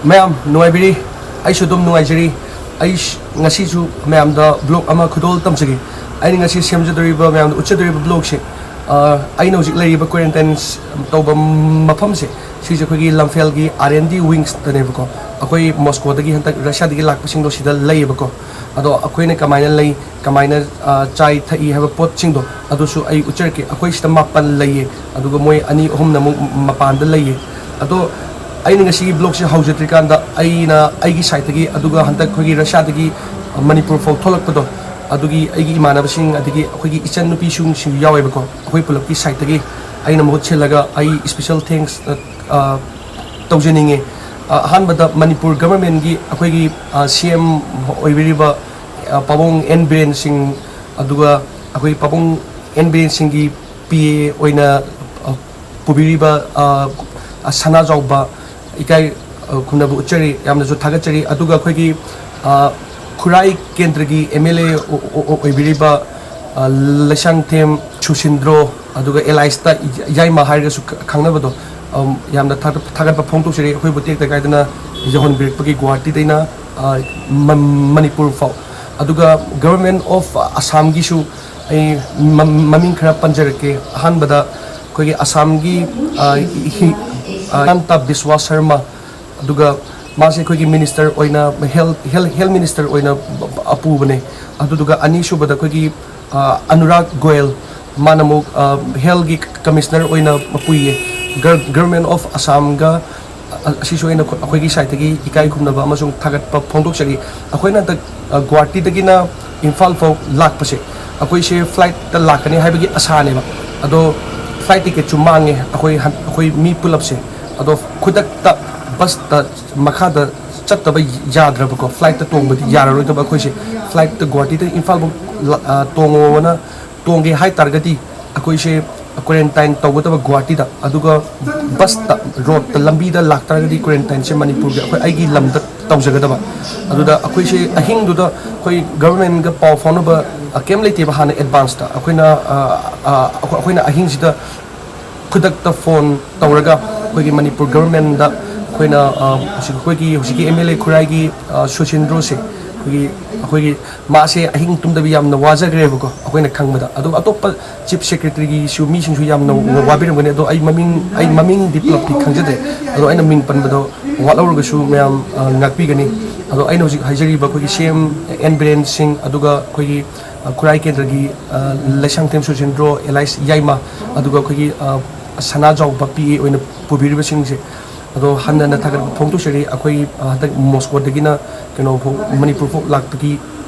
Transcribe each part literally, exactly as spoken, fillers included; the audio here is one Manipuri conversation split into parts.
ꯃꯌꯥꯝ ꯅꯨꯡꯉꯥꯏꯕꯤꯔꯤ? ꯑꯩꯁꯨ ꯑꯗꯨꯝ ꯅꯨꯡꯉꯥꯏꯖꯔꯤ꯫ ꯑꯩ ꯉꯁꯤꯁꯨ ꯃꯌꯥꯝꯗ ꯕ꯭ꯂꯣꯛ ꯑꯃ ꯈꯨꯗꯣꯜ ꯇꯝꯖꯒꯦ꯫ ꯑꯩꯅ ꯉꯁꯤ ꯁꯦꯝꯖꯗꯣꯔꯤꯕ, ꯃꯌꯥꯝꯗ ꯎꯠꯆꯗꯣꯔꯤꯕ ꯕ꯭ꯂꯣꯛꯁꯦ, ꯑ, ꯑꯩꯅ ꯍꯧꯖꯤꯛ ꯂꯩꯔꯤꯕ ꯀ꯭ꯋꯥꯔꯦꯟꯇꯥꯏꯟ ꯇꯧꯕ ꯃꯐꯝꯁꯦ, ꯁꯤꯁꯦ ꯑꯩꯈꯣꯏꯒꯤ ꯂꯝꯐꯦꯜꯒꯤ R and D wings ꯇꯅꯦꯕꯀꯣ꯫ ꯑꯩꯈꯣꯏ ꯃꯣꯁꯀꯣꯗꯒꯤ ꯍꯟꯗꯛ ꯔꯁꯤꯌꯥꯗꯒꯤ ꯂꯥꯛꯄꯁꯤꯡꯗꯣ ꯁꯤꯗ ꯂꯩꯌꯦꯕꯀꯣ꯫ ꯑꯗꯣ ꯑꯩꯈꯣꯏꯅ ꯀꯃꯥꯏꯅ ꯂꯩ, ꯀꯃꯥꯏꯅ, ꯑ, ꯆꯥꯏ ꯊꯛꯏ ꯍꯥꯏꯕ ꯄꯣꯠꯁꯤꯡꯗꯣ, ꯑꯗꯨꯁꯨ ꯑꯩ ꯎꯠꯆꯔꯛꯀꯦ꯫ ꯑꯩꯈꯣꯏ ꯁꯤꯗ ꯃꯥꯄꯟ ꯂꯩꯌꯦ, ꯑꯗꯨꯒ ꯃꯣꯏ ꯑꯅꯤ ꯑꯍꯨꯝꯅ ꯑꯃꯨꯛ ꯃꯄꯥꯟꯗ ꯂꯩꯌꯦ꯫ ꯑꯗꯣ ꯑꯩꯅ ꯉꯁꯤꯒꯤ ꯕ꯭ꯂꯣꯛꯁꯦ ꯍꯧꯖꯗ꯭ꯔꯤꯀꯥꯟꯗ, ꯑꯩꯅ ꯑꯩꯒꯤ ꯁꯥꯏꯠꯇꯒꯤ, ꯑꯗꯨꯒ ꯍꯟꯗꯛ ꯑꯩꯈꯣꯏꯒꯤ ꯔꯁꯤꯌꯥꯗꯒꯤ ꯃꯅꯤꯄꯨꯔ ꯐꯥꯎ ꯊꯣꯛꯂꯛꯄꯗꯣ, ꯑꯗꯨꯒꯤ ꯑꯩꯒꯤ ꯏꯃꯥꯟꯅꯕꯁꯤꯡ, ꯑꯗꯒꯤ ꯑꯩꯈꯣꯏꯒꯤ ꯏꯆꯟ ꯅꯨꯄꯤꯁꯤꯡꯁꯨ ꯌꯥꯎꯋꯦꯕꯀꯣ, ꯑꯩꯈꯣꯏ ꯄꯨꯂꯞꯀꯤ ꯁꯥꯏꯠꯇꯒꯤ ꯑꯩꯅ ꯃꯍꯨꯠ ꯁꯤꯜꯂꯒ ꯑꯩ ꯏꯁꯄꯤꯁꯦꯜ ꯊꯦꯡꯛꯁ, ꯑ, ꯇꯧꯖꯅꯤꯡꯉꯦ꯫ ꯑ, ꯑꯍꯥꯟꯕꯗ ꯃꯅꯤꯄꯨꯔ ꯒꯚꯔꯟꯃꯦꯟꯒꯤ ꯑꯩꯈꯣꯏꯒꯤ, ꯑ, C M ꯑꯣꯏꯕꯤꯔꯤꯕ, ꯑ, ꯄꯥꯕꯨꯡ ꯑꯦꯟ ꯕꯤꯔꯦꯟ ꯁꯤꯡ, ꯑꯗꯨꯒ ꯑꯩꯈꯣꯏ ꯄꯥꯕꯨꯡ ꯑꯦꯟ ꯕꯤꯔꯦꯟ ꯁꯤꯡꯒꯤ P A ꯑꯣꯏꯅ, ꯑ, ꯄꯨꯕꯤꯔꯤꯕ, ꯑ, ꯑ, ꯁꯅꯥꯖꯥꯎꯕ, ꯏꯀꯥꯏ, ꯑ, ꯈꯨꯝꯅꯕ ꯎꯠꯆꯔꯤ, ꯌꯥꯝꯅꯁꯨ ꯊꯥꯒꯠꯆꯔꯤ꯫ ꯑꯗꯨꯒ ꯑꯩꯈꯣꯏꯒꯤ, ꯑ, ꯈꯨꯔꯥꯏ ꯀꯦꯟꯗ꯭ꯔꯒꯤ M L A ꯑꯣ-, ꯑꯣ-, ꯑꯣ-, ꯑꯣꯏꯕꯤꯔꯤꯕ, ꯑ, ꯂꯩꯁꯥꯡꯊꯦꯝ ꯁꯨꯁꯤꯟꯗ꯭ꯔꯣ, ꯑꯗꯨꯒ ꯑꯦꯂꯥꯏꯁꯇ ꯌꯥꯏꯃ ꯍꯥꯏꯔꯒꯁꯨ ꯈ-, ꯈꯪꯅꯕꯗꯣ, ꯑꯝ, ꯌꯥꯝꯅ ꯊꯥꯒꯠ-, ꯊꯥꯒꯠꯄ ꯐꯣꯡꯗꯣꯛꯆꯔꯤ, ꯑꯩꯈꯣꯏꯕꯨ ꯇꯦꯛꯇ ꯀꯥꯏꯗꯅ ꯌꯧꯍꯟꯕꯤꯔꯛꯄꯒꯤ ꯒꯨꯋꯥꯍꯥꯇꯤꯗꯩꯅ, ꯑ, ꯃ-, ꯃꯅꯤꯄꯨꯔ ꯐꯥꯎ꯫ ꯑꯗꯨꯒ Government of Assam ꯒꯤꯁꯨ ꯑꯩ ꯃ-, ꯃꯃꯤꯡ ꯈꯔ ꯄꯟꯖꯔꯛꯀꯦ꯫ ꯑꯍꯥꯟꯕꯗ ꯑꯩꯈꯣꯏꯒꯤ ꯑꯁꯥꯝꯒꯤ, ꯑ, ꯍꯤ-, ꯑ, ꯍꯤꯃꯟꯇ ꯕꯤꯁ꯭ꯋꯥ ꯁꯔꯃ, ꯑꯗꯨꯒ ꯃꯥꯁꯦ ꯑꯩꯈꯣꯏꯒꯤ ꯃꯤꯅꯤꯁꯇꯔ ꯑꯣꯏꯅ, ꯍꯦꯜꯊ, ꯍꯦꯜꯊ, ꯍꯦꯜꯊ ꯃꯤꯅꯤꯁꯇꯔ ꯑꯣꯏꯅ ꯑꯄꯨꯕꯅꯦ꯫ ꯑꯗꯨꯗꯨꯒ ꯑꯅꯤꯁꯨꯕꯗ ꯑꯩꯈꯣꯏꯒꯤ, ꯑ, ꯑꯅꯨꯔꯥꯒ ꯒꯣꯌꯦꯜ, ꯃꯥꯅ ꯑꯃꯨꯛ, ꯑ, ꯍꯦꯜꯊꯀꯤ ꯀꯃꯤꯁꯅꯔ ꯑꯣꯏꯅ ꯄꯨꯏꯌꯦ꯫ ꯒꯔ-, Government of Assam ꯒ, ꯑ, ꯑꯁꯤꯁꯨ ꯑꯩꯅ ꯈꯨ-, ꯑꯩꯈꯣꯏꯒꯤ ꯁꯥꯏꯠꯇꯒꯤ ꯏꯀꯥꯏ ꯈꯨꯝꯅꯕ ꯑꯃꯁꯨꯡ ꯊꯥꯒꯠꯄ ꯐꯣꯡꯗꯣꯛꯆꯔꯤ꯫ ꯑꯩꯈꯣꯏꯅ ꯍꯟꯗꯛ, ꯑ, ꯒꯨꯋꯥꯍꯥꯇꯤꯗꯒꯤꯅ ꯏꯝꯐꯥꯜ ꯐꯥꯎ ꯂꯥꯛꯄꯁꯦ, ꯑꯩꯈꯣꯏꯁꯦ ꯐ꯭ꯂꯥꯏꯠꯇ ꯂꯥꯛꯀꯅꯤ ꯍꯥꯏꯕꯒꯤ ꯑꯁꯥꯅꯦꯕ꯫ ꯑꯗꯣ ꯐ꯭ꯂꯥꯏꯠ ꯇꯤꯀꯦꯠꯁꯨ ꯃꯥꯡꯉꯦ ꯑꯩꯈꯣꯏ ꯍꯟ-, ꯑꯩꯈꯣꯏ ꯃꯤ ꯄꯨꯂꯞꯁꯦ꯫ ꯑꯗꯣ ꯈꯨꯗꯛꯇ ꯕꯁꯇ ꯃꯈꯥꯗ ꯆꯠꯇꯕ ꯌꯥꯗ꯭ꯔꯕꯀꯣ, ꯐ꯭ꯂꯥꯏꯠꯇ ꯇꯣꯡꯕꯗꯤ ꯌꯥꯔꯔꯣꯏꯗꯕ꯫ ꯑꯩꯈꯣꯏꯁꯦ ꯐ꯭ꯂꯥꯏꯠꯇ ꯒꯨꯋꯥꯍꯥꯇꯤꯗꯒꯤ ꯏꯝꯐꯥꯜꯐꯥꯎ ꯂ-, ꯑ, ꯇꯣꯡꯉꯣꯅ ꯇꯣꯡꯒꯦ ꯍꯥꯏ ꯇꯥꯔꯒꯗꯤ, ꯑꯩꯈꯣꯏꯁꯦ ꯀ꯭ꯋꯥꯔꯦꯟꯇꯥꯏꯟ ꯇꯧꯒꯗꯕ ꯒꯨꯋꯥꯍꯥꯇꯤꯗ, ꯑꯗꯨꯒ ꯕꯁꯇ, ꯔꯣꯗꯇ, ꯂꯝꯕꯤꯗ ꯂꯥꯛꯇꯥꯔꯒꯗꯤ ꯀ꯭ꯋꯥꯔꯦꯟꯇꯥꯏꯟꯁꯦ ꯃꯅꯤꯄꯨꯔꯒꯤ ꯑꯩꯈꯣꯏ, ꯑꯩꯒꯤ ꯂꯝꯗ ꯇꯧꯖꯒꯗꯕ꯫ ꯑꯗꯨꯗ ꯑꯩꯈꯣꯏꯁꯦ ꯑꯍꯤꯡꯗꯨꯗ ꯑꯩꯈꯣꯏ ꯒꯚꯔꯟꯃꯦꯟꯒ ꯄꯥꯎ ꯐꯥꯎꯅꯕ, ꯑ, ꯀꯩꯝ ꯂꯩꯇꯦꯕ ꯍꯥꯟꯅ ꯑꯦꯗꯚꯥꯟꯁꯇ꯫ ꯑꯩꯈꯣꯏꯅ, ꯑ, ꯑ, ꯑꯩꯈꯣꯏ-, ꯑꯩꯈꯣꯏꯅ ꯑꯍꯤꯡꯁꯤꯗ ꯈꯨꯗꯛꯇ ꯐꯣꯟ ꯇꯧꯔꯒ ꯑꯩꯈꯣꯏꯒꯤ ꯃꯅꯤꯄꯨꯔ ꯒꯚꯔꯟꯃꯦꯟꯗ ꯑꯩꯈꯣꯏꯅ ꯑ, ꯍꯧꯖꯤꯛ ꯑꯩꯈꯣꯏꯒꯤ ꯍꯧꯖꯤꯛꯀꯤ ꯑꯦꯝ ꯑꯦꯜ ꯑꯦ ꯈꯨꯔꯥꯏꯒꯤ ꯑ, ꯁꯨꯁꯤꯟꯗ꯭ꯔꯣꯁꯦ, ꯑꯩꯈꯣꯏꯒꯤ ꯑꯩꯈꯣꯏꯒꯤ ꯃꯥꯁꯦ ꯑꯍꯤꯡ ꯇꯨꯝꯗꯕ ꯌꯥꯝꯅ ꯋꯥꯖꯈ꯭ꯔꯦꯕꯀꯣ, ꯑꯩꯈꯣꯏꯅ ꯈꯪꯕꯗ꯫ ꯑꯗꯨꯒ ꯑꯇꯣꯞꯄ ꯆꯤꯐ ꯁꯦꯀ꯭ꯔꯦꯇꯔꯤꯒꯤꯁꯨ ꯃꯤꯁꯤꯡꯁꯨ ꯌꯥꯝꯅ ꯋꯥꯕꯤꯔꯝꯒꯅꯤ꯫ ꯑꯗꯣ ꯑꯩ ꯃꯃꯤꯡ ꯑꯩ ꯃꯃꯤꯡꯗꯤ ꯄꯨꯂꯞꯇꯤ ꯈꯪꯖꯗꯦ꯫ ꯑꯗꯣ ꯑꯩꯅ ꯃꯤꯡ ꯄꯟꯕꯗꯣ ꯋꯥꯠꯍꯧꯔꯒꯁꯨ ꯃꯌꯥꯝ ꯑ, ꯉꯥꯛꯄꯤꯒꯅꯤ꯫ ꯑꯗꯣ ꯑꯩꯅ ꯍꯧꯖꯤꯛ ꯍꯥꯏꯖꯔꯤꯕ ꯑꯩꯈꯣꯏꯒꯤ ꯁꯤ ꯑꯦꯝ ꯑꯦꯟ ꯕꯤꯔꯦꯟ ꯁꯤꯡ, ꯑꯗꯨꯒ ꯑꯩꯈꯣꯏꯒꯤ ꯑ, ꯈꯨꯔꯥꯏ ꯀꯦꯟꯗ꯭ꯔꯒꯤ ꯑ, ꯂꯩꯁꯥꯡꯊꯦꯝ ꯁꯨꯔꯆꯟꯗ꯭ꯔꯣ ꯑꯦꯂꯥꯏꯁ ꯌꯥꯏꯃ, ꯑꯗꯨꯒ ꯑꯩꯈꯣꯏꯒꯤ ꯑ, ꯁꯅꯥꯖꯥꯎꯕ ꯄꯤ ꯑꯦ ꯑꯣꯏꯅ ꯄꯨꯕꯤꯔꯤꯕꯁꯤꯡꯁꯦ, ꯑꯗꯣ ꯍꯟꯅ ꯍꯟꯅ ꯊꯥꯒꯠꯄ ꯐꯣꯡꯗꯣꯛꯆꯔꯤ꯫ ꯑꯩꯈꯣꯏ ꯑ, ꯍꯟꯗꯛ ꯃꯣꯁꯀꯣꯗꯒꯤꯅ ꯀꯩꯅꯣ ꯐꯥꯎ, ꯃꯅꯤꯄꯨꯔ ꯐꯥꯎ ꯂꯥꯛꯄꯒꯤ,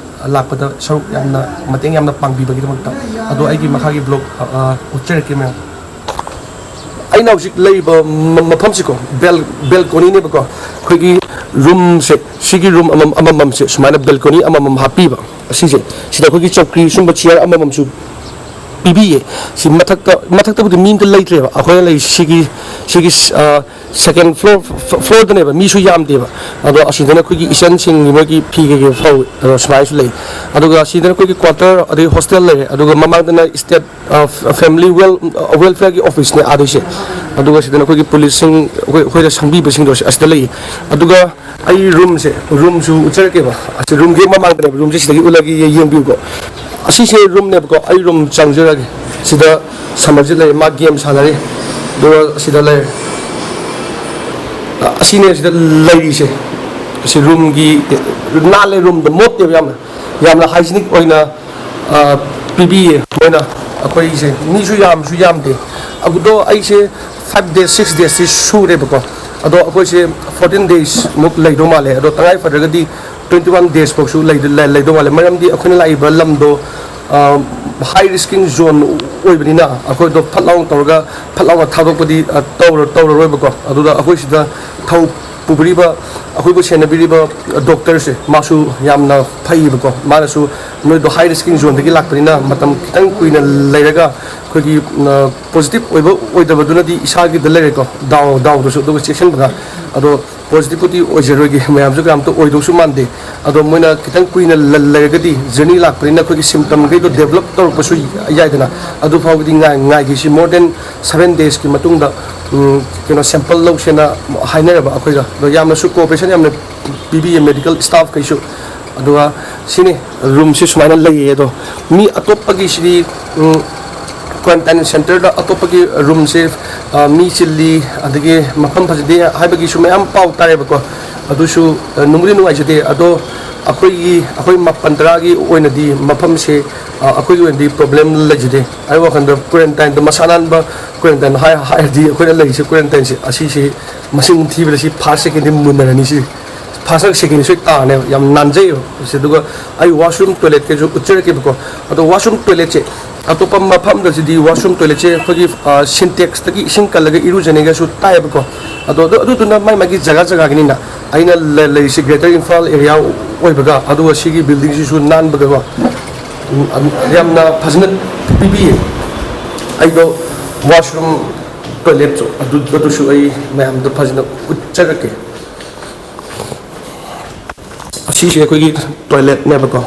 ꯂꯥꯛꯄꯗ ꯁꯔꯨꯛ ꯌꯥꯝꯅ ꯃꯇꯦꯡ ꯌꯥꯝꯅ ꯄꯥꯡꯕꯤꯕꯒꯤꯗꯃꯛꯇ꯫ ꯑꯗꯣ ꯑꯩꯒꯤ ꯃꯈꯥꯒꯤ ꯕ꯭ꯂꯣꯛ ꯑ, ꯑ, ꯎꯠꯆꯔꯛꯀꯦ ꯃꯌꯥꯝ꯫ ꯑꯩꯅ ꯍꯧꯖꯤꯛ ꯂꯩꯔꯤꯕ ꯃ-, ꯃꯐꯝꯁꯤꯀꯣ, ꯕꯦꯜ-, ꯕꯦꯜꯀꯣꯅꯤꯅꯦꯕꯀꯣ꯫ ꯑꯩꯈꯣꯏꯒꯤ ꯔꯨꯝꯁꯦ, ꯁꯤꯒꯤ ꯔꯨꯝ ꯑꯃꯃꯝ, ꯑꯃꯃꯝꯁꯦ ꯁꯨꯃꯥꯏꯅ ꯕꯦꯜꯀꯣꯅꯤ ꯑꯃꯃꯝ ꯍꯥꯞꯄꯤꯕ꯫ ꯑꯁꯤꯁꯦ, ꯁꯤꯗ ꯑꯩꯈꯣꯏꯒꯤ ꯆꯧꯀ꯭ꯔꯤ, ꯁꯨꯝꯕ ꯆꯤꯌꯔ ꯑꯃꯃꯝꯁꯨ ꯄꯤꯕꯤꯌꯦ꯫ ꯁꯤ ꯃꯊꯛꯇ, ꯃꯊꯛꯇꯕꯨꯗꯤ ꯃꯤ ꯑꯝꯇ ꯂꯩꯇ꯭ꯔꯦꯕ꯫ ꯑꯩꯈꯣꯏꯅ ꯂꯩ ꯁꯤꯒꯤ, ꯁꯤꯒꯤ, ꯑ, ꯁꯦꯀꯦꯟ ꯐ꯭ꯂꯣꯔ, ꯐ-, ꯐ꯭ꯂꯣꯔꯗꯅꯦꯕ, ꯃꯤꯁꯨ ꯌꯥꯝꯗꯦꯕ꯫ ꯑꯗꯣ ꯑꯁꯤꯗꯅ ꯑꯩꯈꯣꯏꯒꯤ ꯏꯆꯟꯁꯤꯡꯒꯤ ꯃꯣꯏꯒꯤ ꯐꯤ ꯀꯩꯀꯩ ꯐꯧꯏ꯫ ꯑꯗꯣ ꯁꯨꯃꯥꯏꯅꯁꯨ ꯂꯩ꯫ ꯑꯗꯨꯒ ꯁꯤꯗꯅ ꯑꯩꯈꯣꯏꯒꯤ ꯀ꯭ꯋꯥꯇꯔ, ꯑꯗꯩ ꯍꯣꯁꯇꯦꯜ ꯂꯩꯔꯦ꯫ ꯑꯗꯨꯒ ꯃꯃꯥꯡꯗꯅ ꯁ꯭ꯇꯦꯠ, ꯑ, ꯐ-, ꯐꯦꯃꯤꯂꯤ ꯋꯦꯜ-, ꯋꯦꯜꯐꯤꯌꯔꯒꯤ ꯑꯣꯐꯤꯁꯅꯦ ꯑꯥꯗꯩꯁꯦ꯫ ꯑꯗꯨꯒ ꯁꯤꯗꯅ ꯑꯩꯈꯣꯏꯒꯤ ꯄꯨꯂꯤꯁꯁꯤꯡ, ꯑꯩꯈꯣꯏ, ꯑꯩꯈꯣꯏꯗ ꯁꯪꯕꯤꯕꯁꯤꯡꯗꯣ ꯑꯁꯤꯗ ꯂꯩꯌꯦ꯫ ꯑꯗꯨꯒ ꯑꯩ ꯔꯨꯝꯁꯦ, ꯔꯨꯝꯁꯨ ꯎꯠꯆꯔꯛꯀꯦꯕ꯫ ꯑꯁꯤ ꯔꯨꯝꯒꯤ ꯃꯃꯥꯡꯗꯅꯦꯕ, ꯔꯨꯝꯁꯦ ꯁꯤꯗꯒꯤ ꯎꯠꯂꯒꯦ, ꯌꯦꯡꯕꯤꯌꯨꯀꯣ꯫ ꯑꯁꯤꯁꯦ ꯔꯨꯝꯅꯦꯕꯀꯣ, ꯑꯩ ꯔꯨꯝ ꯆꯪꯖꯔꯒꯦ꯫ ꯁꯤꯗ ꯁꯃꯔꯖꯤꯠ ꯂꯩꯔꯦ, ꯃꯥ ꯒꯦꯝ ꯁꯥꯟꯅꯔꯤ꯫ ꯑꯗꯨꯒ ꯁꯤꯗ ꯂꯩꯔꯦ꯫ ꯑ, ꯑꯁꯤꯅꯦ ꯁꯤꯗ ꯂꯩꯔꯤꯁꯦ꯫ ꯁꯤ ꯔꯨꯝꯒꯤ, ꯅꯥꯜꯂꯦ, ꯔꯨꯝꯗꯣ ꯃꯣꯠꯇꯦꯕ ꯌꯥꯝꯅ꯫ ꯌꯥꯝꯅ ꯍꯥꯏꯖꯤꯅꯤꯛ ꯑꯣꯏꯅ, ꯑ, ꯄꯤꯕꯤꯌꯦ ꯃꯣꯏꯅ ꯑꯩꯈꯣꯏꯁꯦ꯫ ꯃꯤꯁꯨ ꯌꯥꯝꯁꯨ ꯌꯥꯝꯗꯦ꯫ ꯑꯗꯣ ꯑꯩꯁꯦ ꯐꯥꯏꯚ ꯗꯦꯖ, ꯁꯤꯛꯁ ꯗꯦꯖꯁꯤ ꯁꯨꯔꯦꯕꯀꯣ꯫ ꯑꯗꯣ ꯑꯩꯈꯣꯏꯁꯦ ꯐꯣꯔꯇꯤꯟ ꯗꯦꯖꯃꯨꯛ ꯂꯩꯗꯧ ꯃꯥꯜꯂꯦ꯫ ꯑꯗꯣ ꯇꯉꯥꯏ ꯐꯗ꯭ꯔꯒꯗꯤ ꯇ꯭ꯋꯦꯟꯇꯤ ꯋꯥꯟ ꯗꯦꯖ ꯐꯥꯎꯁꯨ ꯂꯩꯗ-, ꯂꯩ-, ꯂꯩꯗꯧ ꯃꯥꯜꯂꯦ꯫ ꯃꯔꯝꯗꯤ ꯑꯩꯈꯣꯏꯅ ꯂꯥꯛꯏꯕ ꯂꯝꯗꯣ, ꯑ, ꯍꯥꯏ ꯔꯤꯁꯀꯤꯡ ꯖꯣꯟ ꯑꯣꯏꯕꯅꯤꯅ ꯑꯩꯈꯣꯏꯗꯣ ꯐꯠ ꯂꯥꯎꯅ ꯇꯧꯔꯒ, ꯐꯠ ꯂꯥꯎꯅ ꯊꯥꯗꯣꯛꯄꯗꯤ, ꯑ, ꯇꯧꯔ-, ꯇꯧꯔꯔꯣꯏꯕꯀꯣ꯫ ꯑꯗꯨꯗ ꯑꯩꯈꯣꯏ ꯁꯤꯗ ꯊꯧ ꯄꯨꯕꯤꯔꯤꯕ, ꯑꯩꯈꯣꯏꯕꯨ ꯁꯦꯟꯅꯕꯤꯔꯤꯕ ꯗꯣꯛꯇꯔꯁꯦ, ꯃꯥꯁꯨ ꯌꯥꯝꯅ ꯐꯩꯌꯦꯕꯀꯣ꯫ ꯃꯥꯅꯁꯨ ꯅꯣꯏꯗꯣ ꯍꯥꯏ ꯔꯤꯁꯀꯤꯡ ꯖꯣꯟꯗꯒꯤ ꯂꯥꯛꯄꯅꯤꯅ ꯃꯇꯝ ꯈꯤꯇꯪ ꯀꯨꯏꯅ ꯂꯩꯔꯒ ꯑꯩꯈꯣꯏꯒꯤ ꯄꯣꯖꯤꯇꯤꯞ ꯑꯣꯏꯕ ꯑꯣꯏꯗꯕꯗꯨꯅꯗꯤ ꯏꯁꯥꯒꯤꯗ ꯂꯩꯔꯦꯀꯣ, ꯗꯥꯎ ꯗꯥꯎꯗꯁꯨ ꯑꯗꯨꯒ ꯆꯦꯛꯁꯤꯟꯕꯒ꯫ ꯑꯗꯣ ꯄꯣꯖꯤꯇꯤꯞꯄꯨꯗꯤ ꯑꯣꯏꯖꯔꯣꯏꯒꯦ, ꯃꯌꯥꯝꯁꯨ ꯀꯅꯥꯝꯇ ꯑꯣꯏꯗꯧꯁꯨ ꯃꯥꯟꯗꯦ꯫ ꯑꯗꯣ ꯃꯣꯏꯅ ꯈꯤꯇꯪ ꯀꯨꯏꯅ ꯂ- ꯂꯩꯔꯒꯗꯤ, ꯖꯔꯅꯤ ꯂꯥꯛꯄꯅꯤꯅ ꯑꯩꯈꯣꯏꯒꯤ ꯁꯤꯝꯇꯝꯈꯩꯗꯣ ꯗꯦꯕꯂꯞ ꯇꯧꯔꯛꯄꯁꯨ ꯌꯥꯏꯗꯅ꯫ ꯑꯗꯨ ꯐꯥꯎꯕꯗꯤ ꯉꯥꯏ ꯉꯥꯏꯈꯤꯁꯤ꯫ ꯃꯣꯔ ꯗꯦꯟ ꯁꯚꯦꯟ ꯗꯦꯖꯀꯤ ꯃꯇꯨꯡꯗ ꯎꯝ, ꯀꯩꯅꯣ, ꯁꯦꯝꯄꯜ ꯂꯧꯁꯦꯅ ꯍꯥꯏꯅꯔꯕ ꯑꯩꯈꯣꯏꯒ꯫ ꯑꯗꯣ ꯌꯥꯝꯅꯁꯨ ꯀꯣꯑꯣꯄꯔꯦꯁꯟ ꯌꯥꯝꯅ ꯄꯤꯕꯤꯌꯦ ꯃꯦꯗꯤꯀꯦꯜ ꯁ꯭ꯇꯥꯐꯈꯩꯁꯨ꯫ ꯑꯗꯨꯒ ꯁꯤꯅꯤ, ꯔꯨꯝꯁꯤ ꯁꯨꯃꯥꯏꯅ ꯂꯩꯌꯦ꯫ ꯑꯗꯣ ꯃꯤ ꯑꯇꯣꯞꯄꯒꯤꯁꯤꯗꯤ, ꯎꯝ, ꯀ꯭ꯋꯥꯔꯦꯟꯇꯥꯏꯟ ꯁꯦꯟꯇꯔꯗ ꯑꯇꯣꯞꯄꯒꯤ ꯔꯨꯝꯁꯦ, ꯑ, ꯃꯤ ꯆꯤꯜꯂꯤ, ꯑꯗꯒꯤ ꯃꯐꯝ ꯐꯖꯗꯦ ꯍꯥꯏꯕꯒꯤꯁꯨ ꯃꯌꯥꯝ ꯄꯥꯎ ꯇꯥꯔꯦꯕꯀꯣ꯫ ꯑꯗꯨꯁꯨ, ꯑ, ꯅꯨꯡꯕꯨꯗꯤ ꯅꯨꯡꯉꯥꯏꯖꯗꯦ꯫ ꯑꯗꯣ ꯑꯩꯈꯣꯏꯒꯤ, ꯑꯩꯈꯣꯏ ꯃꯥꯄꯟ ꯇꯔꯥꯒꯤ ꯑꯣꯏꯅꯗꯤ ꯃꯐꯝꯁꯦ, ꯑ, ꯑꯩꯈꯣꯏꯒꯤ ꯑꯣꯏꯅꯗꯤ ꯄ꯭ꯔꯣꯕ꯭ꯂꯦꯝ ꯂꯩꯖꯗꯦ꯫ ꯑꯩ ꯋꯥꯈꯜꯗ ꯀ꯭ꯋꯥꯔꯦꯟꯇꯥꯏꯟꯗ ꯃꯁꯥ ꯅꯥꯟꯕ ꯀ꯭ꯋꯥꯔꯦꯟꯇꯥꯏꯟ ꯍꯥꯏ-, ꯍꯥꯏꯔꯗꯤ ꯑꯩꯈꯣꯏꯅ ꯂꯩꯔꯤꯁꯦ ꯀ꯭ꯋꯥꯔꯦꯟꯇꯥꯏꯟꯁꯦ ꯑꯁꯤꯁꯦ ꯃꯁꯤꯡ ꯊꯤꯕꯗ ꯁꯤ ꯐꯥꯔꯁ ꯁꯦꯀꯦꯟꯗꯤ ꯃꯨꯟꯅꯔꯅꯤ꯫ ꯁꯤ ꯐꯥꯔꯁ ꯁꯦꯀꯦꯟꯗꯤ ꯁꯣꯏ ꯇꯥꯔꯅꯦꯕ꯫ ꯌꯥꯝ ꯅꯥꯟꯖꯩꯌꯦꯕ ꯁꯤ꯫ ꯑꯗꯨꯒ ꯑꯩ ꯋꯥꯁꯔꯨꯝ ꯇꯣꯏꯂꯦꯠꯀꯩꯁꯨ ꯎꯠꯆꯔꯛꯀꯦꯕꯀꯣ꯫ ꯑꯗꯣ ꯋꯥꯁꯔꯨꯝ ꯇꯣꯏꯂꯦꯠꯁꯦ ꯑꯇꯣꯞꯄ ꯃꯐꯝꯗꯁꯤꯗꯤ ꯋꯥꯁꯔꯨꯝ ꯇꯣꯏꯂꯦꯠꯁꯦ ꯑꯩꯈꯣꯏꯒꯤ, ꯑ, ꯁꯤꯟꯇꯦꯛꯁꯇꯒꯤ ꯏꯁꯤꯡ ꯀꯜꯂꯒ ꯏꯔꯨꯖꯅꯤꯒꯁꯨ ꯇꯥꯏꯌꯦꯕꯀꯣ꯫ ꯑꯗꯣ ꯑꯗꯨ-, ꯑꯗꯨꯗꯨꯅ ꯃꯥꯏ ꯃꯥꯒꯤ ꯖꯒꯥ ꯖꯒꯥꯒꯤꯅꯤꯅ꯫ ꯑꯩꯅ ꯂ-, ꯂꯩꯔꯤꯁꯤ ꯒ꯭ꯔꯦꯇꯔ ꯏꯝꯐꯥꯜ ꯑꯦꯔꯤꯌꯥ ꯑꯣꯏꯕꯒ, ꯑꯗꯨꯒ ꯁꯤꯒꯤ ꯕꯤꯜꯗꯤꯡꯁꯤꯁꯨ ꯅꯥꯟꯕꯒꯀꯣ, ꯎꯝ, ꯑꯗꯨꯝ ꯌꯥꯝꯅ ꯐꯖꯅ ꯄꯤꯕꯤꯌꯦ꯫ ꯑꯩꯗꯣ ꯋꯥꯁꯔꯨꯝ ꯇꯣꯏꯂꯦꯠꯁꯨ ꯑꯗꯨ-, ꯑꯗꯨꯁꯨ ꯑꯩ ꯃꯌꯥꯝꯗ ꯐꯖꯅ ꯎꯠꯆꯔꯛꯀꯦ꯫ ꯑꯁꯤꯁꯦ ꯑꯩꯈꯣꯏꯒꯤ ꯇꯣꯏꯂꯦꯠꯅꯦꯕꯀꯣ꯫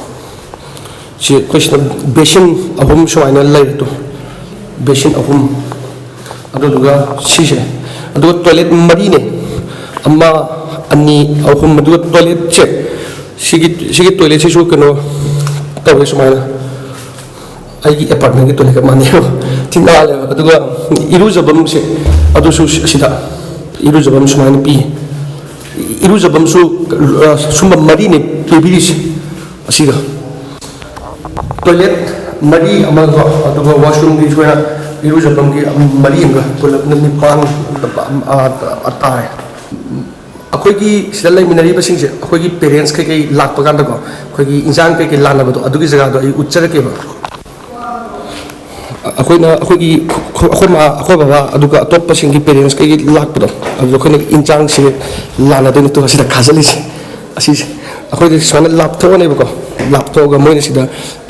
ꯁꯤ ꯑꯩꯈꯣꯏ ꯁꯤꯗ ꯕꯦꯁꯤꯟ ꯑꯍꯨꯝ ꯁꯨꯃꯥꯏꯅ ꯂꯩꯔꯦ꯫ ꯇꯨ, ꯕꯦꯁꯤꯟ ꯑꯍꯨꯝ, ꯑꯗꯨꯗꯨꯒ ꯁꯤꯁꯦ, ꯑꯗꯨꯒ ꯇꯣꯏꯂꯦꯠ ꯃꯔꯤꯅꯦ, ꯑꯃ, ꯑꯅꯤ, ꯑꯍꯨꯝ, ꯑꯗꯨꯒ ꯇꯣꯏꯂꯦꯠꯁꯦ, ꯁꯤꯒꯤ, ꯁꯤꯒꯤ ꯇꯣꯏꯂꯦꯠꯁꯤꯁꯨ ꯀꯩꯅꯣ ꯇꯧꯋꯦ ꯁꯨꯃꯥꯏꯅ꯫ ꯑꯩꯒꯤ ꯑꯦꯄꯥꯔꯠꯃꯦꯟꯒꯤ ꯇꯣꯏꯂꯦꯠꯀ ꯃꯥꯟꯅꯩꯕ꯫ ꯊꯤ ꯅꯥꯜꯂꯦꯕ꯫ ꯑꯗꯨꯒ ꯏꯔꯨꯖꯐꯝꯁꯦ, ꯑꯗꯨꯁꯨ ꯁꯤ-, ꯁꯤꯗ ꯏꯔꯨꯖꯐꯝ ꯁꯨꯃꯥꯏꯅ ꯄꯤ꯫ ꯏꯔꯨꯖꯐꯝꯁꯨ, ꯑ, ꯁꯨꯝꯕ ꯃꯔꯤꯅꯦ ꯄꯤꯕꯤꯔꯤꯁꯦ꯫ ꯑꯁꯤꯒ ꯇꯣꯏꯂꯦꯠ ꯃꯔꯤ ꯑꯃꯒ, ꯑꯗꯨꯒ ꯋꯥꯁꯔꯨꯝꯒꯤ ꯁꯨꯃꯥꯏꯅ ꯏꯔꯨꯖꯐꯝꯒꯤ ꯃꯔꯤ ꯑꯃꯒ, ꯄꯨꯂꯞꯅ ꯅꯤꯄꯥꯟ, ꯑ, ꯑ, ꯇꯥꯔꯦ꯫ ꯑꯩꯈꯣꯏꯒꯤ ꯁꯤꯗ ꯂꯩꯃꯤꯟꯅꯔꯤꯕꯁꯤꯡꯁꯦ ꯑꯩꯈꯣꯏꯒꯤ ꯄꯦꯔꯦꯟꯁ ꯀꯩꯀꯩ ꯂꯥꯛꯄ ꯀꯥꯟꯗꯀꯣ, ꯑꯩꯈꯣꯏꯒꯤ ꯏꯟꯁꯥꯡ ꯀꯩꯀꯩ ꯂꯥꯟꯅꯕꯗꯣ, ꯑꯗꯨꯒꯤ ꯖꯒꯥꯗꯣ ꯑꯩ ꯎꯠꯆꯔꯛꯀꯦꯕ꯫ ꯑꯩꯈꯣꯏꯅ ꯑꯩꯈꯣꯏꯒꯤ, ꯑꯩꯈꯣꯏ ꯃꯥ, ꯑꯩꯈꯣꯏ ꯕꯕꯥ, ꯑꯗꯨꯒ ꯑꯇꯣꯞꯄꯁꯤꯡꯒꯤ ꯄꯦꯔꯦꯟꯁ ꯀꯩꯀꯩ ꯂꯥꯛꯄꯗꯣ, ꯑꯗꯨꯗ ꯑꯩꯈꯣꯏꯅ ꯏꯟꯁꯥꯡꯁꯦ ꯂꯥꯟꯅꯗꯣꯏꯅꯤ꯫ ꯇꯨ, ꯑꯁꯤꯗ ꯈꯥꯖꯤꯜꯂꯤꯁꯦ, ꯑꯁꯤꯁꯦ ꯑꯩꯈꯣꯏꯗꯤ ꯁꯨꯃꯥꯏꯅ ꯂꯥꯞꯊꯣꯛꯑꯅꯦꯕꯀꯣ꯫ ꯂꯥꯞꯊꯣꯛꯑꯒ ꯃꯣꯏꯅ ꯁꯤꯗ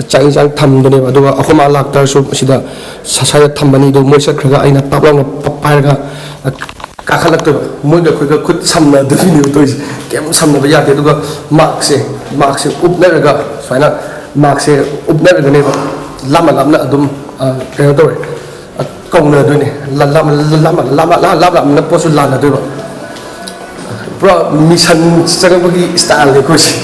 ꯆꯥꯛ ꯏꯟꯁꯥꯡ ꯊꯝꯗꯣꯏꯅꯦꯕ꯫ ꯑꯗꯨꯒ ꯑꯩꯈꯣꯏ ꯃꯥ ꯂꯥꯛꯇ꯭ꯔꯁꯨ ꯁꯤꯗ ꯁ-, ꯁ꯭ꯋꯥꯏꯗ ꯊꯝꯕꯅꯤ꯫ ꯑꯗꯨ ꯃꯣꯏ ꯆꯠꯈ꯭ꯔꯒ ꯑꯩꯅ ꯇꯞ ꯂꯥꯎꯅ ꯄ-, ꯄꯥꯏꯔꯒ ꯀꯥꯈꯠꯂꯛꯇꯣꯏꯕ꯫ ꯃꯣꯏꯒ ꯑꯩꯈꯣꯏꯒ ꯈꯨꯠ ꯁꯝꯅꯗꯕꯤꯅꯦꯕ ꯇꯧꯔꯤꯁꯦ꯫ ꯀꯩꯝ ꯁꯝꯅꯕ ꯌꯥꯗꯦ꯫ ꯑꯗꯨꯒ ꯃꯥꯛꯁꯦ, ꯃꯥꯛꯁꯦ ꯎꯞꯅꯔꯒ ꯁꯨꯃꯥꯏꯅ ꯃꯥꯛꯁꯦ ꯎꯞꯅꯔꯒꯅꯦꯕ ꯂꯥꯞꯅ ꯂꯥꯞꯅ ꯑꯗꯨꯝ, ꯑ, ꯀꯩꯅꯣ ꯇꯧꯔꯦ, ꯑ, ꯀꯧꯅꯗꯣꯏꯅꯦ꯫ ꯂꯥꯞ-, ꯂꯥꯞ-, ꯂꯥꯞ-, ꯂꯥꯞ-, ꯂꯥꯞ-, ꯂꯥꯞ-, ꯂꯥꯞꯅ ꯄꯣꯠꯁꯨ ꯂꯥꯟꯅꯗꯣꯏꯕ꯫ ꯄꯨꯔꯥ ꯃꯤꯁꯟ ꯆꯪꯕꯒꯤ ꯁ꯭ꯇꯥꯏꯜꯅꯦ ꯑꯩꯈꯣꯏꯁꯦ꯫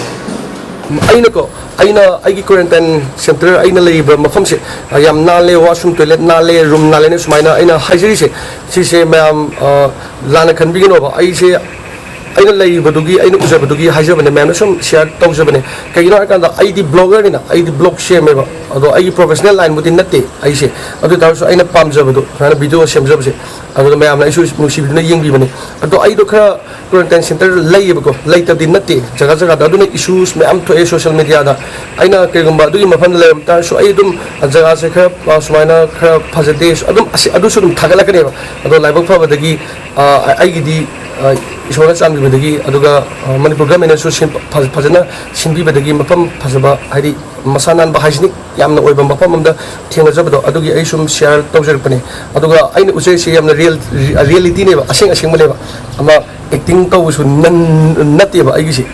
ꯑꯩꯅꯀꯣ, ꯑꯩꯅ ꯑꯩꯒꯤ quarantine centre, ꯑꯩꯅ ꯂꯩꯔꯤꯕ ꯃꯐꯝꯁꯦ, ꯑ, ꯌꯥꯝ ꯅꯥꯜꯂꯦ, washroom, toilet ꯅꯥꯜꯂꯦ, room ꯅꯥꯜꯂꯦꯅ ꯁꯨꯃꯥꯏꯅ ꯑꯩꯅ ꯍꯥꯏꯖꯔꯤꯁꯦ, ꯁꯤꯁꯦ ꯃꯌꯥꯝ, ꯑ, ꯂꯥꯟꯅ ꯈꯟꯕꯤꯒꯅꯣꯕ꯫ ꯑꯩꯁꯦ ꯑꯩꯅ ꯂꯩꯔꯤꯕꯗꯨꯒꯤ, ꯑꯩꯅ ꯎꯖꯕꯗꯨꯒꯤ ꯍꯥꯏꯖꯕꯅꯦ, ꯃꯌꯥꯝꯅ ꯁꯨꯝ share ꯇꯧꯖꯕꯅꯦ꯫ ꯀꯩꯒꯤꯅꯣ ꯍꯥꯏꯔꯀꯥꯟꯗ, ꯑꯩꯗꯤ bloggerꯅꯤꯅ, ꯑꯩꯗꯤ blog ꯁꯦꯝꯃꯦꯕ꯫ ꯑꯗꯣ ꯑꯩꯒꯤ professional lineꯕꯨꯗꯤ ꯅꯠꯇꯦ ꯑꯩꯁꯦ꯫ ꯑꯗꯨ ꯑꯣꯏ ꯇꯥꯔꯁꯨ ꯑꯩꯅ ꯄꯥꯝꯖꯕꯗꯣ, ꯁꯨꯃꯥꯏꯅ video ꯁꯦꯝꯖꯕꯁꯦ, ꯑꯗꯨꯗ ꯃꯌꯥꯝꯅ ꯑꯩꯁꯨ ꯅꯨꯡꯁꯤꯕꯤꯗꯨꯅ ꯌꯦꯡꯕꯤꯕꯅꯦ꯫ ꯑꯗꯣ ꯑꯩꯗꯣ ꯈꯔ quarantine centre ꯂꯩꯌꯦꯕꯀꯣ, ꯂꯩꯇꯕꯗꯤ ꯅꯠꯇꯦ, ꯖꯒꯥ ꯖꯒꯥꯗ꯫ ꯑꯗꯨꯅ issues ꯃꯌꯥꯝ ꯊꯣꯛꯑꯦ social mediaꯗ꯫ ꯑꯩꯅ ꯀꯩꯒꯨꯝꯕ ꯑꯗꯨꯒꯤ ꯃꯐꯝꯗ ꯂꯩꯔꯝ ꯇꯥꯔꯁꯨ, ꯑꯩ ꯑꯗꯨꯝ ꯖꯒꯥꯁꯦ ꯈꯔ, ꯑ, ꯁꯨꯃꯥꯏꯅ ꯈꯔ ꯐꯖꯗꯦ, ꯑꯗꯨꯝ ꯑꯁꯤ, ꯑꯗꯨꯁꯨ ꯑꯗꯨꯝ ꯊꯥꯒꯠꯂꯛꯀꯅꯦꯕ꯫ ꯑꯗꯣ ꯂꯥꯏꯕꯛ ꯐꯕꯗꯒꯤ, ꯑ, ꯑꯩꯒꯤꯗꯤ, ꯑ, ꯏꯁꯣꯔꯅ ꯆꯥꯟꯕꯤꯕꯗꯒꯤ, ꯑꯗꯨꯒ, ꯑ, ꯃꯅꯤꯄꯨꯔ governmentꯅꯁꯨ ꯁꯤꯟ-, ꯐ-, ꯐꯖꯅ ꯁꯤꯟꯕꯤꯕꯗꯒꯤ, ꯃꯐꯝ ꯐꯖꯕ, ꯍꯥꯏꯗꯤ ꯃꯁꯥ ꯅꯥꯟꯕ, hygienic ꯌꯥꯝꯅ ꯑꯣꯏꯕ ꯃꯐꯝ ꯑꯃꯗ ꯊꯦꯡꯅꯖꯕꯗꯣ, ꯑꯗꯨꯒꯤ ꯑꯩ ꯁꯨꯝ share ꯇꯧꯖꯔꯛꯄꯅꯦ꯫ ꯑꯗꯨꯒ ꯑꯩꯅ ꯎꯠꯆꯔꯤꯁꯦ ꯌꯥꯝꯅ real, realityꯅꯦꯕ, ꯑꯁꯦꯡ ꯑꯁꯦꯡꯕꯅꯦꯕ꯫ ꯑꯃ acting ꯇꯧꯕꯁꯨ ꯅꯟ-, ꯅꯠꯇꯦꯕ ꯑꯩꯒꯤꯁꯦ꯫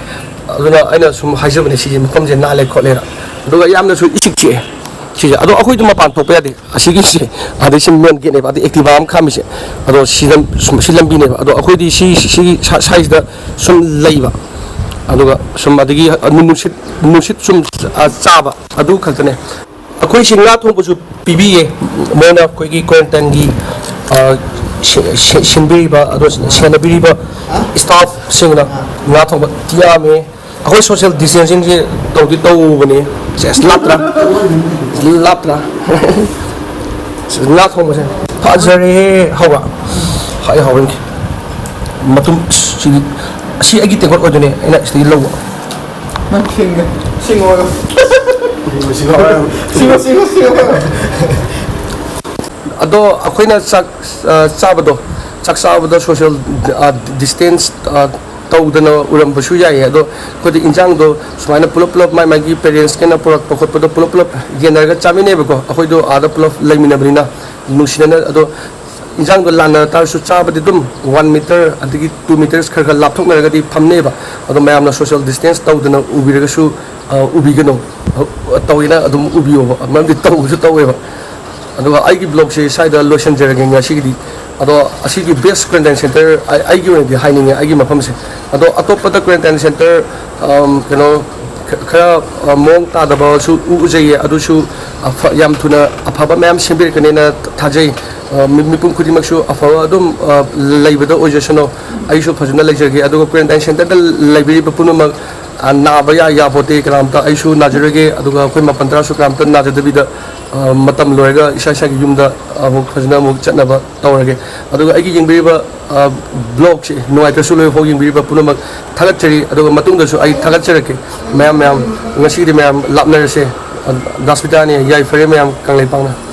ꯑꯗꯨꯅ ꯑꯩꯅ ꯁꯨꯝ ꯍꯥꯏꯖꯕꯅꯦ, ꯁꯤꯁꯦ ꯃꯐꯝꯁꯦ ꯅꯥꯜꯂꯦ ꯈꯣꯠꯂꯦꯅ꯫ ꯑꯗꯨꯒ ꯌꯥꯝꯅꯁꯨ ꯏꯆꯤꯛ ꯆꯤꯛꯑꯦ ꯁꯤꯁꯦ꯫ ꯑꯗꯣ ꯑꯩꯈꯣꯏꯗꯤ ꯃꯄꯥꯟ ꯊꯣꯛꯄ ꯌꯥꯗꯦ꯫ ꯑꯁꯤꯒꯤꯁꯦ, ꯑꯗꯩ ꯁꯤ main gateꯅꯦꯕ, ꯑꯗꯩ Activa ꯑꯃ ꯈꯥꯝꯃꯤꯁꯦ꯫ ꯑꯗꯣ ꯁꯤꯗ ꯁꯨꯝ, ꯁꯤ ꯂꯝꯕꯤꯅꯦꯕ꯫ ꯑꯗꯣ ꯑꯩꯈꯣꯏꯗꯤ ꯁꯤ, ꯁꯤꯒꯤ ꯁꯥ-, ꯁꯥꯏꯁꯤꯗ ꯁꯨꯝ ꯂꯩꯕ꯫ ꯑꯗꯨꯒ ꯁꯨꯝ ꯑꯗꯒꯤ ꯅꯨꯡꯁꯤꯠ, ꯅꯨꯡꯁꯤꯠ ꯁꯨꯝ, ꯑ, ꯆꯥꯕ ꯑꯗꯨ ꯈꯛꯇꯅꯦ꯫ ꯑꯩꯈꯣꯏꯁꯤ ꯉꯥ ꯊꯣꯡꯕꯁꯨ ꯄꯤꯕꯤꯌꯦ꯫ ꯃꯣꯏꯅ ꯑꯩꯈꯣꯏꯒꯤ quarantineꯒꯤ, ꯑ, ꯁꯤ-, ꯁꯤ-, ꯁꯤꯟꯕꯤꯔꯤꯕ, ꯑꯗꯣ ꯁꯦꯟꯅꯕꯤꯔꯤꯕ staffꯁꯤꯡꯅ ꯉꯥ ꯊꯣꯡꯕ ꯌꯥꯝꯃꯦ꯫ ꯑꯩꯈꯣꯏ social distancingꯁꯦ ꯇꯧꯗꯤ ꯇꯧꯕꯅꯦ꯫ ꯁꯦꯁ, ꯂꯥꯞꯇ꯭ꯔꯥ? ꯂꯥꯞꯇ꯭ꯔꯥ? ꯉꯥ ꯊꯣꯡꯕꯁꯦ ꯐꯖꯔꯦꯍꯦ꯫ ꯍꯥꯎꯕ꯭ꯔꯥ? ꯍꯥꯏ, ꯍꯥꯎꯔꯦ꯫ ꯃꯇꯨꯝ, ꯁꯤꯗꯤ, ꯁꯤ ꯑꯩꯒꯤ ꯇꯦꯡꯀꯣꯠ ꯑꯣꯏꯗꯣꯏꯅꯦ, ꯑꯩꯅ ꯁꯤꯗꯒꯤ ꯂꯧꯕ꯫ ꯅꯪ ꯁꯤꯡꯉꯦ꯫ ꯁꯤꯡꯉꯣ ꯍꯥꯏꯌꯣ꯫ ꯁꯤꯡꯉꯣ, ꯁꯤꯡꯉꯣ, ꯁꯤꯡꯉꯣ, ꯁꯤꯡꯉꯣ ꯍꯥꯏꯌꯣ꯫ ꯑꯗꯣ ꯑꯩꯈꯣꯏꯅ ꯆꯥꯛ, ꯑ, ꯆꯥꯕꯗꯣ, ꯆꯥꯛ ꯆꯥꯕꯗ social, ꯑ, distance, ꯑ, ꯇꯧꯗꯅ ꯎꯔꯝꯕꯁꯨ ꯌꯥꯏꯌꯦ꯫ ꯑꯗꯣ ꯑꯩꯈꯣꯏꯗꯤ ꯏꯟꯖꯥꯡꯗꯣ ꯁꯨꯃꯥꯏꯅ ꯄꯨꯂꯞ ꯄꯨꯂꯞ ꯃꯥꯏ ꯃꯥꯒꯤ ꯄꯦꯔꯦꯟꯁꯀꯤꯅ ꯄꯨꯔꯛꯄ ꯈꯣꯠꯄꯗꯣ ꯄꯨꯂꯞ ꯄꯨꯂꯞ ꯌꯦꯟꯅꯔꯒ ꯆꯥꯃꯤꯟꯅꯩꯕꯀꯣ꯫ ꯑꯩꯈꯣꯏꯗꯣ ꯑꯥꯗ ꯄꯨꯂꯞ ꯂꯩꯃꯤꯟꯅꯕꯅꯤꯅ ꯅꯨꯡꯁꯤꯅꯅ꯫ ꯑꯗꯣ ꯏꯟꯖꯥꯡꯗꯣ ꯂꯥꯟꯅ ꯇꯥꯔꯁꯨ ꯆꯥꯕꯗꯤ ꯑꯗꯨꯝ ꯋꯥꯟ ꯃꯤꯇꯔ ꯑꯗꯒꯤ ꯇꯨ ꯃꯤꯇꯔꯁ ꯈꯔ ꯈꯔ ꯂꯥꯞꯊꯣꯛꯅꯔꯒꯗꯤ ꯐꯝꯅꯩꯕ꯫ ꯑꯗꯣ ꯃꯌꯥꯝꯅ ꯁꯣꯁꯤꯌꯦꯜ ꯗꯤꯁꯇꯦꯟꯁ ꯇꯧꯗꯅ ꯎꯕꯤꯔꯒꯁꯨ, ꯑ, ꯎꯕꯤꯒꯅꯨ꯫ ꯑ, ꯇꯧꯋꯦꯅ ꯑꯗꯨꯝ ꯎꯕꯤꯌꯣꯕ, ꯃꯔꯝꯗꯤ ꯇꯧꯕꯁꯨ ꯇꯧꯋꯦꯕ꯫ ꯑꯗꯨꯒ ꯑꯩꯒꯤ ꯕ꯭ꯂꯣꯛꯁꯦ ꯁ꯭ꯋꯥꯏꯗ ꯂꯣꯏꯁꯤꯟꯖꯔꯒꯦ ꯉꯁꯤꯒꯤꯗꯤ꯫ ꯑꯗꯣ ꯑꯁꯤꯒꯤ ꯕꯦꯁ ꯀ꯭ꯋꯥꯔꯦꯟꯇꯥꯏꯟ ꯁꯦꯟꯇꯔ ꯑꯩ, ꯑꯩꯒꯤ ꯑꯣꯏꯅꯗꯤ ꯍꯥꯏꯅꯤꯡꯉꯦ ꯑꯩꯒꯤ ꯃꯐꯝꯁꯦ꯫ ꯑꯗꯣ ꯑꯇꯣꯞꯄꯗ ꯀ꯭ꯋꯥꯔꯦꯟꯇꯥꯏꯟ ꯁꯦꯟꯇꯔ, ꯑꯝ, ꯀꯩꯅꯣ, ꯈ-, ꯈꯔ, ꯑ, ꯃꯑꯣꯡ ꯇꯥꯗꯕꯁꯨ ꯎ-, ꯎꯖꯩꯌꯦ꯫ ꯑꯗꯨꯁꯨ ꯑꯐ-, ꯌꯥꯝ ꯊꯨꯅ ꯑꯐꯕ ꯃꯌꯥꯝ ꯁꯦꯝꯕꯤꯔꯛꯀꯅꯦꯅ ꯊꯥꯖꯩ꯫ ꯑ, ꯃꯤ-, ꯃꯤꯄꯨꯝ ꯈꯨꯗꯤꯡꯃꯛꯁꯨ ꯑꯐꯕ ꯑꯗꯨꯝ, ꯑ, ꯂꯩꯕꯗ ꯑꯣꯏꯖꯁꯅꯨ꯫ ꯑꯩꯁꯨ ꯐꯖꯅ ꯂꯩꯖꯒꯦ꯫ ꯑꯗꯨꯒ ꯀ꯭ꯋꯥꯔꯦꯟꯇꯥꯏꯟ ꯁꯦꯟꯇꯔꯗ ꯂꯩꯕꯤꯔꯤꯕ ꯄꯨꯝꯅꯃꯛ, ꯑ, ꯅꯥꯕ ꯌꯥ-, ꯌꯥꯄꯣꯠꯇꯦ ꯀꯅꯥꯝꯇ꯫ ꯑꯩꯁꯨ ꯅꯥꯖꯔꯣꯏꯒꯦ, ꯑꯗꯨꯒ ꯑꯩꯈꯣꯏ ꯃꯥꯄꯟ ꯇꯔꯥꯁꯨ ꯀꯅꯥꯝꯇ ꯅꯥꯖꯗꯕꯤꯗ, ꯑ, ꯃꯇꯝ ꯂꯣꯏꯔꯒ ꯏꯁꯥ ꯏꯁꯥꯒꯤ ꯌꯨꯝꯗ ꯑꯃꯨꯛ ꯐꯖꯅ ꯑꯃꯨꯛ ꯆꯠꯅꯕ ꯇꯧꯔꯒꯦ꯫ ꯑꯗꯨꯒ ꯑꯩꯒꯤ ꯌꯦꯡꯕꯤꯔꯤꯕ, ꯑ, ꯕ꯭ꯂꯣꯛꯁꯦ ꯅꯨꯡꯉꯥꯏꯇ꯭ꯔꯁꯨ ꯂꯣꯏꯐꯥꯎ ꯌꯦꯡꯕꯤꯔꯤꯕ ꯄꯨꯝꯅꯃꯛ ꯊꯥꯒꯠꯆꯔꯤ꯫ ꯑꯗꯨꯒ ꯃꯇꯨꯡꯗꯁꯨ ꯑꯩ ꯊꯥꯒꯠꯆꯔꯛꯀꯦ꯫ ꯃꯌꯥꯝ, ꯃꯌꯥꯝ, ꯉꯁꯤꯒꯤꯗꯤ ꯃꯌꯥꯝ ꯂꯥꯞꯅꯔꯁꯦ꯫ ꯑ, ꯗꯥꯁꯃꯤꯇꯥꯅꯤ, ꯌꯥꯏꯐꯔꯦ ꯃꯌꯥꯝ ꯀꯪꯂꯩꯄꯥꯛꯅ꯫